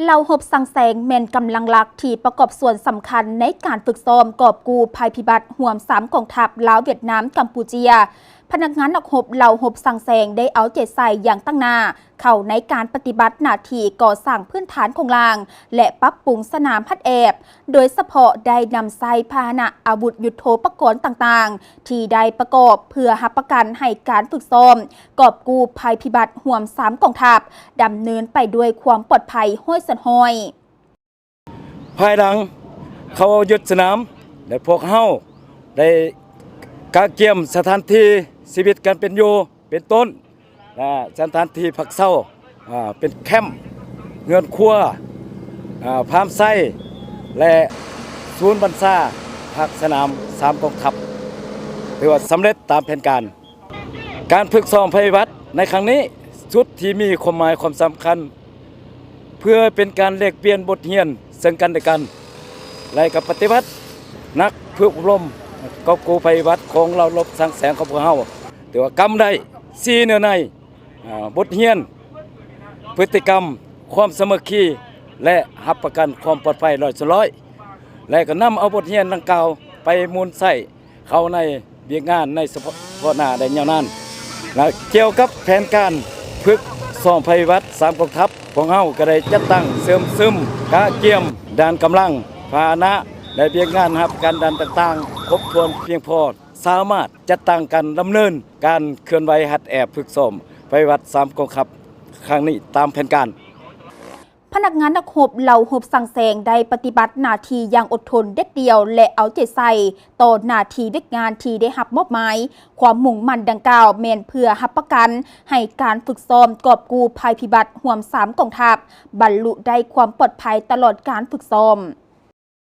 ເຫຼົ່າຮົບສັງແສງແມ່ນກຳລັງຫຼັກທີ່ປະກອບສ່ວນສຳຄັນໃນການຝຶກຊ້ອມກອບກູ້ໄພພິບັດຮ່ວມສາມກອງທັບລາວ-ຫວຽດນາມ-ກຳປູເຈຍ. ພະນັກງານນັກຮົບເຫຼົ່າຮົບສັງແສງໄດ້ເອົາໃຈໃສ່ຢ່າງຕັ້ງໜ້າເຂົ້າໃນການປະຕິບັດໜ້າທີ່ກໍ່ສ້າງພື້ນຖານໂຄງລ່າງ ແລະ ປັບປຸງສະໜາມຫັດແອບ, ໂດຍສະເພາະໄດ້ນຳໃຊ້ພາຫະນະອາວຸດຍຸດໂທປະກອນຕ່າງໆ ທີ່ໄດ້ປະກອບເພື່ອຮັບປະກັນໃຫ້ການຝຶກຊ້ອມກອບກູ້ໄພພິບັດຮ່ວມສາມກອງທັບ ດຳເນີນໄປດ້ວຍຄວາມປອດໄພຮ້ອຍສ່ວນຮ້ອຍ. ພາຍຫຼັງເຂົາຍຶດສະໜາມ ແລະ ພວກເຮົາໄດ້ກະກຽມສະຖານທີ່ຊີວິດການເປັນຢູ່ ເປັນຕົ້ນ ແລະ ສະຖານທີ່ພັກເຊົາ ອາ ເປັນແຄມ ເຮືອນຄົວ ອາ ຟາມໄຊ ແລະ ສູນບັນຊາພັກສະໜາມສາມກອງທັບ ຖືວ່າສຳເລັດຕາມແຜນການ. ການຝຶກຊ້ອມໄພພິບັດໃນຄັ້ງນີ້ ຊຸດທີ່ມີຄວາມໝາຍຄວາມສຳຄັນ ເພື່ອເປັນການແລກປ່ຽນບົດຮຽນເຊິ່ງກັນແລະກັນ ແລະ ກໍປະຕິບັດໜັກຝຶກອົບຮົມກອບກູ້ໄພພິບັດຂອງເຫຼົ່າຮົບສັງແສງຂອງພວກເຮົາ ຖືວ່າກຳໄດ້ສີ່ເນື້ອໃນ ອາ ບົດຮຽນ, ພຶດຕິກຳ, ຄວາມສາມັກຄີ ແລະ ຮັບປະກັນຄວາມປອດໄພຮ້ອຍສ່ວນຮ້ອຍ ແລະ ກໍນຳເອົາບົດຮຽນດັ່ງກ່າວໄປໝູນໃຊ້ເຂົ້າໃນວຽກງານໃນສະເພາະໜ້າໄດ້ຍາວນານ. ແລະ ກ່ຽວກັບແຜນການຝຶກຊ້ອມໄພພິບັດສາມກອງທັບ, ພວກເຮົາກໍໄດ້ຈັດຕັ້ງເສີມຊຶມກະກຽມດ້ານກຳລັງ, ພາຫະນະ ແລະ ວຽກງານຮັບປະກັນດ້ານຕ່າງໆ ຄົບຖ້ວນພຽງພໍ, ສາມາດຈັດຕັ້ງການດຳເນີນການເຄື່ອນໄຫວຫັດແອບຝຶກຊ້ອມໄພພິບັດສາມກອງທັບຄັ້ງນີ້ຕາມແຜນການ. ພະນັກງານນັກຮົບເຫຼົ່າຮົບສັງແສງໄດ້ປະຕິບັດໜ້າທີ່ຢ່າງອົດທົນ ເດັດດ່ຽວ ແລະ ເອົາໃຈໃສ່ຕໍ່ໜ້າທີ່ວຽກງານທີ່ໄດ້ຮັບມອບໝາຍ. ຄວາມມຸ່ງໝັ້ນດັ່ງກ່າວແມ່ນເພື່ອຮັບປະກັນໃຫ້ການຝຶກຊ້ອມກອບກູ້ໄພພິບັດຮ່ວມສາມກອງທັບ ບັນລຸໄດ້ຄວາມປອດໄພຕະຫຼອດການຝຶກຊ້ອມ.